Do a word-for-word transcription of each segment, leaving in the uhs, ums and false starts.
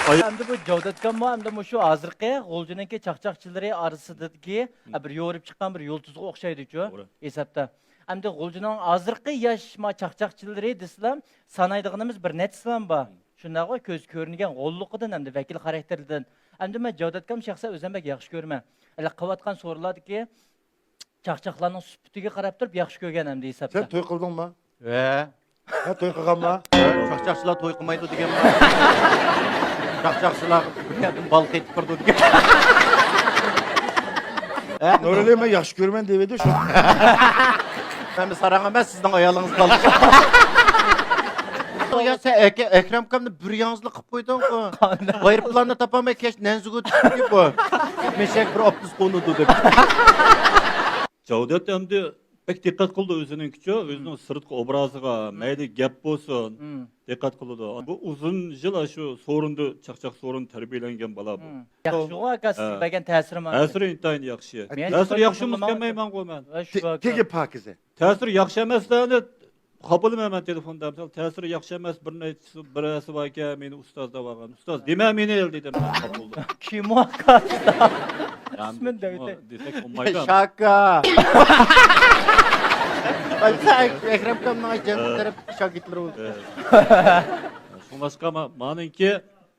ئەمدى بۇ جاۋدەت ئاكاممۇ ئەمدى مۇشۇ ھازىرقى غۇلجىنىڭكى چاقچاقچىلىرى ئارىسىدىكى، ھە، بىر يورۇپ چىققان بىر يۇلتۇزغا ئوخشايدۇچۇ، توغرا، ھېسابتا. ئەمدى غۇلجىنىڭ ھازىرقى ياش ما چاقچاقچىلىرى دېسىلا، سانايدىغىنىمىز بىر نەچچىسىلا بار. شۇنداقغۇ، كۆز كۆرۈنگەن غوللۇقىدىن ئەمدى ۋەكىل خاراكتېرىدىن. ئەمدى مەن جاۋدەت ئاكام شەخسەن ئۆزۈم بەك ياخشى كۆرىمەن. ھېلى قىلىۋاتقان سورۇنلاردىكى چاقچاقلارنىڭ سۈپىتىگە قاراپ تۇرۇپ ياخشى كۆرگەن ئەمدى ھېسابتا. سەن توي قىلدىڭما؟ ھە. ھە، توي قىلغانما؟ چاقچاقچىلار توي قىلمايدۇ دېگەنما؟ چاقچاقچىلار بىر يەردىن بالا قېتىپ بارىدۇ دېگەن. ھە؟ نۇرئەلى، مەن ياخشى كۆرىمەن دەۋىدى شۇ. مەن ساراڭ ئەمەس، سىزنىڭ ئايالىڭىز بالا. يا سەن ئەكە-، ئەكرەم ئاكامنى بىر ياڭزىلىق قىلىپ قويدۇڭغۇ. ئايروپىلاننى تاپالماي كەچ نەنزىگۇ چۈشتى بۇ. مېشەك بىر ئوبدۇز قونىدۇ دەپ. جاۋدەت ئەمدى بەك دىققەت قىلىدۇ ئۆزىنىڭكىچۇ، ئۆزىنىڭ سىرتقى ئوبرازىغا، مەيلى گەپ بولسۇن، دىققەت قىلىدۇ. بۇ ئۇزۇن يىل شۇ سورۇندا، چاقچاق سورۇندا تەربىيەلەنگەن بالا بۇ. ياخشىغۇ ئاكا، سىزگە بەرگەن تەسىرى ماڭا. تەسىرى ئىنتايىن ياخشى. تەسىرى ياخشى بولمىسا كەلمەيمەنغۇ مەن. تېگى پاكىزە. تەسىرى ياخشى ئەمەسلەرنى قاپىلىمەن مەن تېلېفوندا. مىسال، تەسىرى ياخشى ئەمەس، بىر نەچچىسى، بىرەرسى باركەن، مېنى ئۇستاز دەۋالغان. ئۇستاز دېمە مېنى دېدىم. قاپىلدى. كىم ئۇ ئاكا؟ يا، كىم دەيدۇ؟ دېسەك بولمايدۇ. شاكا. ئەكرەم ئاكامنىڭ جەننەت تەرەپ شاگىرتلىرى بولدى. شۇڭلاشقا ما-، مانىڭكى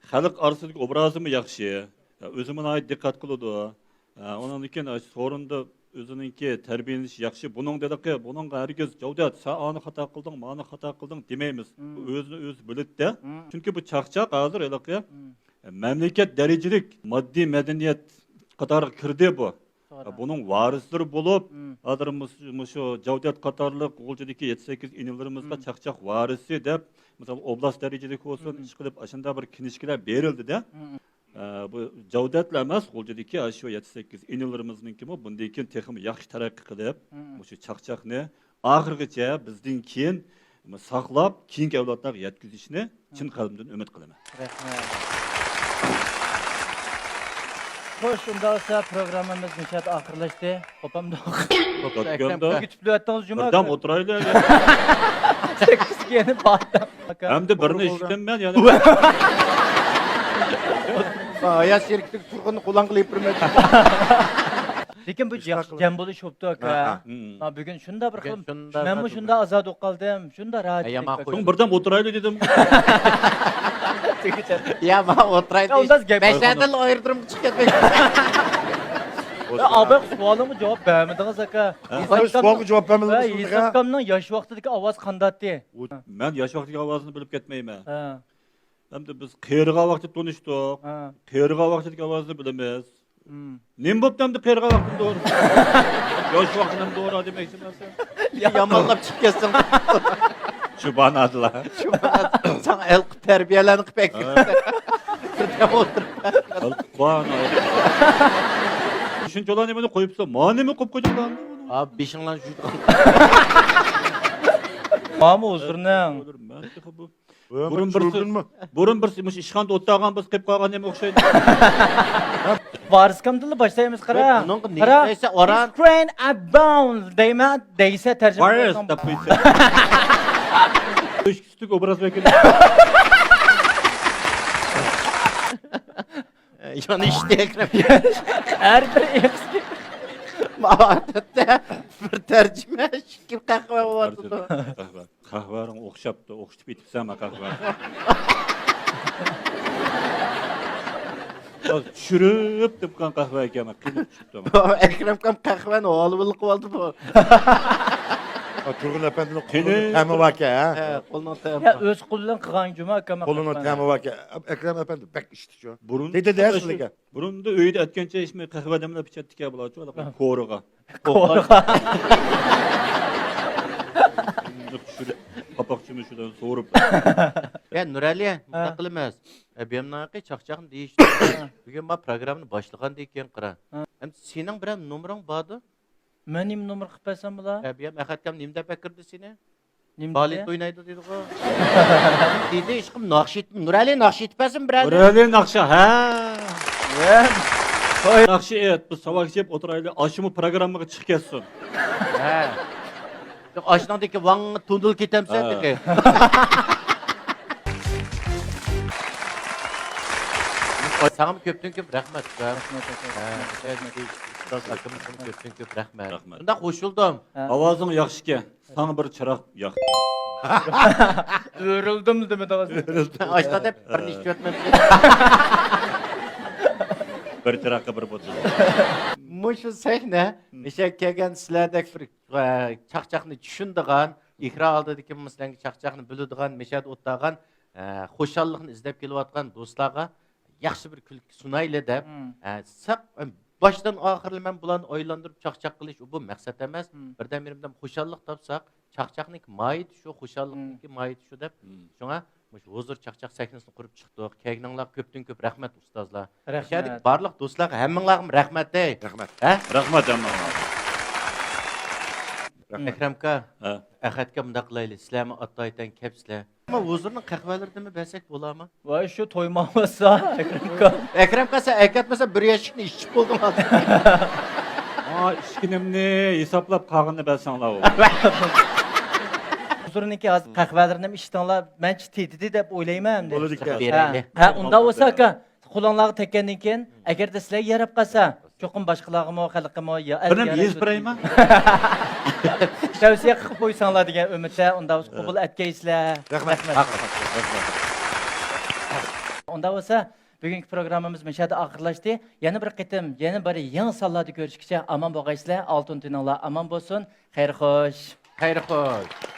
خەلق ئارىسىدىكى ئوبرازىمۇ ياخشى. يا، ئۆزىمۇ ناھايىتى دىققەت قىلىدۇ. يا، ئۇنىڭدىن كېيىن، ئاشۇ سورۇندا ئۆزىنىڭكى تەربىيەلىنىشى ياخشى. بۇنىڭ دېدىقى، بۇنىڭغا ھەرگىز جاۋدەت، سەن ئانى خاتا قىلدىڭ، مانى خاتا قىلدىڭ دېمەيمىز. بۇ ئۆزىنى ئۆزى بىلىدىدە. چۈنكى بۇ چاقچاق ھازىر ھېلىقى مەملىكەت دەرىجىلىك ماددىي مەدەنىيەت قاتارىغا كىردى بۇ. بۇنىڭ ۋارىسلىرى بولۇپ، ھازىر مۇش-، مۇشۇ جاۋدەت قاتارلىق غۇلجىدىكى يەتتە سەككىز ئىنىلىرىمىزغا چاقچاق ۋارىسى دەپ، مىسال، ئوبلاست دەرىجىلىك بولسۇن، ئىشقىلىپ، ئاشۇنداق بىر كىنىشكىلەر بېرىلدىدە. ئە، بۇ جاۋدەتلا ئەمەس، غۇلجىدىكى ئاشۇ يەتتە سەككىز ئىنىلىرىمىزنىڭكىمۇ بۇندىن كېيىن تېخىمۇ ياخشى تەرەققىي قىلىپ، مۇشۇ چاقچاقنى ئاخىرغىچە بىزدىن كېيىن ساقلاپ، كېيىنكى ئەۋلادلارغا يەتكۈزۈشنى چىن قەلبىمدىن ئۈمىد قىلىمەن. رەھمەت. خوش، ئۇنداق بولسا پروگراممىمىز نىشات ئاخىرلاشتى. قوپامدۇق. كۈتۈپ ئۆتتىڭىز جۇما. بىردەم ئولتۇرايلى. سەككىزگە يەنە باردىم. ئەمدى بىرنى ئىشلىتىمەن يەنە. ھايات شېرىكلىك تۇرغۇننى قولۇڭغا ئېلىپ بېرىمەن. لېكىن بۇ ياخشى جەم بولۇش بوپتۇ، ئاكا. ھا، ھا. ھا، بۈگۈن شۇنداق بىر خىل، مەنمۇ شۇنداق ئازاد بولۇپ قالدىم، شۇنداق راھەت. شۇڭا بىردەم ئولتۇرايلى دېدىم. يا، ماڭا ئولتۇرايلى. بەشەردىن ئايرىدۇرۇم چىقىپ كەتمەي. يا، ئاباق سوئالىمغا جاۋاب بەرمىدىڭىز، ئاكا. ھە؟ سوئالغا جاۋاب بەرمىدىڭىز، ھېسابكامنىڭ ياش ۋاقتىدىكى ئاۋازى قانداقتى؟ مەن ياش ۋاقتىدىكى ئاۋازىنى بىلىپ كەتمەيمەن. ھە. ئەمدى بىز قېرىغان ۋاقتىدا تونۇشتۇق. ھە. قېرىغان ۋاقتىدىكى ئاۋازنى بىلىمىز. نېمە بوپتۇ ئەمدى قېرىغان ۋاقتىم دورا؟ ياش ۋاقتىم دورا دېمەكچىمەن سەن. يامانلاپ چىقىپ كەتسەڭ. شۇبھاناللا. شۇبھاناللا. ساڭا ھېلىقى تەربىيەلەرنى قىلىپ ئەكىردى. بىردەم ئولتۇرۇپ. ھېلىقى قۇۋان. شۇنچىلارنى مېنى قويۇپسىلەر. مانا نېمە قويۇپ قويدۇڭلار؟ ھا، بېشىڭلارنى جۇيدۇق. ماما ھۇزۇرنىڭ. مەن تېخى بۇ بۇرۇن بىرسى، بۇرۇن بىرسى مۇشۇ ئىشخانىدا ئولتۇرغان بىرسى قېلىپ قالغان نېمە ئوخشايدۇ؟ ۋارىسكامدىنلا باشلايمىز، قارا. بۇنىڭغا نېمە دەيسە، ئوران. It's grand abound دەيمەن، دەيسە تەرجىمە. ۋارىس دەپ قويسا. ئۈستىگە ئوبراز ۋەكىلى. يەنە ئىشتە ئەكرەم. ھەر بىر ئېغىزغا. ئادەتتە بىر تەرجىمە، ئىككى قەھۋە بولۇۋاتىدۇ. قەھۋە. قەھۋەڭ ئوخشاپتۇ، ئوخشىتىپ ئېيتىپسەن ما قەھۋە. چۈشۈرۈپ تۇرغان قەھۋە ئىكەن، قىيناپ چىقىپتۇ. ئەكرەم ئاكام قەھۋەنى ھالۋىلىق قىلىۋالدى بۇ. تۇرغۇن ئەپەندىنىڭ قولىنىڭ تەمى باركەن، ھە؟ ھە، قولىنىڭ تەمى. يا، ئۆز قولى بىلەن قىلغان جۇما ئاكام. قولىنىڭ تەمى باركەن. ئەكرەم ئەپەندى بەك ئىشتىچۇ. بۇرۇن دېدى-دە سىلىگە. بۇرۇندا ئۆيدە ئەتكەنچە ئىچمەي قەھۋە دەملەپ ئىچەتتىكەن بۇلارچۇ، ھېلىقى كورىغا. كورىغا. چۈشۈرۈپ، قاپاق چۆمۈچ بىلەن سورۇپ. يا، نۇرئەلى، مۇنداق قىلىمىز. ئە، بۇيامنىڭكى چاقچاقنى دېيىش. بۈگۈن ما پروگراممىنى باشلىغاندىن كېيىن قارا. ھە. ئەمدى سېنىڭ بىرەر نومۇرۇڭ باردۇ؟ مەن نېمە نومۇر قىلىپ بەرسەم بولا؟ ئە، بۇيام ئەخەتكەم نېمە دەپ ئەكىردى سېنى؟ نېمە دېدى؟ بالېت ئوينايدۇ دېدىغۇ. دېدى، ئىشقىلىپ ناخشا ئېيتىپ، نۇرئەلى ناخشا ئېيتىپ بەرسۇن بىرەرنى. نۇرئەلى ناخشا، ھە. ناخشا ئېيت، بىز ساۋاك ئىچىپ ئولتۇرايلى، ئاشۇمۇ پروگراممىغا چىقىپ كەتسۇن. ھە. ياق، ئاشۇنىڭدىكى ۋاڭ تۇندۇل كېتەمسەن تېخى. ھە. ساڭىمۇ كۆپتىن كۆپ رەھمەت، ئۇكام. رەھمەت، ئاكا. ھە، رەھمەت، ئۇستاز ئاكىمىزغىمۇ كۆپتىن كۆپ رەھمەت. رەھمەت. شۇنداق قوشۇلدۇم. ھە. ئاۋازىڭ ياخشىكەن. ساڭا بىر چىراغ ياق. ئۆرۈلدۈم دېمىدىڭىز. ئاشتا دەپ بىر نېچە ئۆتمەپتۇ. بىر چىراغقا بىر بوتۇل. مۇشۇ سەھنە، مىشە كەلگەن سىلەردەك بىر، ئە، چاقچاقنى چۈشىنىدىغان، ئېكران ئالدىدىكى سىلەرگە چاقچاقنى بىلىدىغان، مىشەدە ئولتۇرغان، ئە، خۇشاللىقنى ئىزدەپ كېلىۋاتقان دوستلارغا ياخشى بىر كۈلكە سۇنايلى دەپ، مم. ئە، ساق، ئە، باشتىن ئاخىرلا مەن بۇلارنى ئايلاندۇرۇپ چاقچاق قىلىش، بۇ مەقسەت ئەمەس. مم. بىردەم بىردەم خۇشاللىق تاپساق، چاقچاقنىڭكى ماھىيىتى شۇ، خۇشاللىقنىڭكى مم. ماھىيىتى شۇ دەپ. مم. شۇڭا مۇشۇ ھۇزۇر چاقچاق سەھنىسىنى قۇرۇپ چىقتۇق. كەلگىنىڭلارغا كۆپتىن كۆپ رەھمەت، ئۇستازلار. رەھمەت. مىشەدىكى بارلىق دوستلارغا، ھەممىڭلارغا رەھمەت دەي. رەھمەت. ھە؟ رەھمەت ھەممىڭلارغا. رەھمەت. ئەكرەمكا، ھە. ئەخەتكە مۇنداق قىلايلى، سىلەرمۇ ئاتايتەن كەپسىلەر. ئەمما ھۇزۇرنىڭ قەھۋەلىرىدىنمۇ بەرسەك بولامۇ؟ ۋاي، شۇ تويماڭلاشسا، ئەكرەمكا. ئەكرەمكا، سەن ئەكەتمىسەن، بىر يەشىكنى ئىچىپ بولدۇڭ ھازىر. ماڭا ئىچكىنىمنى ھېسابلاپ، قالغىنىنى بەرسەڭلار. ھۇزۇرنىڭكى ھازىر قەھۋەلىرىنى ئىچتىڭلار، مەنچە تېتىدى دەپ ئويلايمەن ئەمدى. بولىدىكەن. ھە، ھە، ئۇنداق بولسا، ئاكا، قولۇڭلارغا تەگكەندىن كېيىن، ئەگەردە سىلەرگە ياراپ قالسا، چوقۇم باشقىلارغىمۇ، خەلققىمۇ يا-، بىرنى يېزىپ بېرەيمۇ؟ تەۋسىيە قىلىپ قويساڭلار دېگەن ئۈمىدتە، ئۇنداق بولسا قوبۇل ئەتكەيسىلەر. رەھمەت. رەھمەت. ھەقىقەت، رەھمەت. ئۇنداق بولسا، بۈگۈنكى پروگراممىمىز مۇشۇ يەردە ئاخىرلاشتى. يەنە بىر قېتىم، يەنە بىر يېڭى سانلاردا كۆرۈشكىچە ئامان بولغايسىلەر. ئالتۇن تۈنۈڭلار ئامان بولسۇن. خەير خوش. خەير خوش.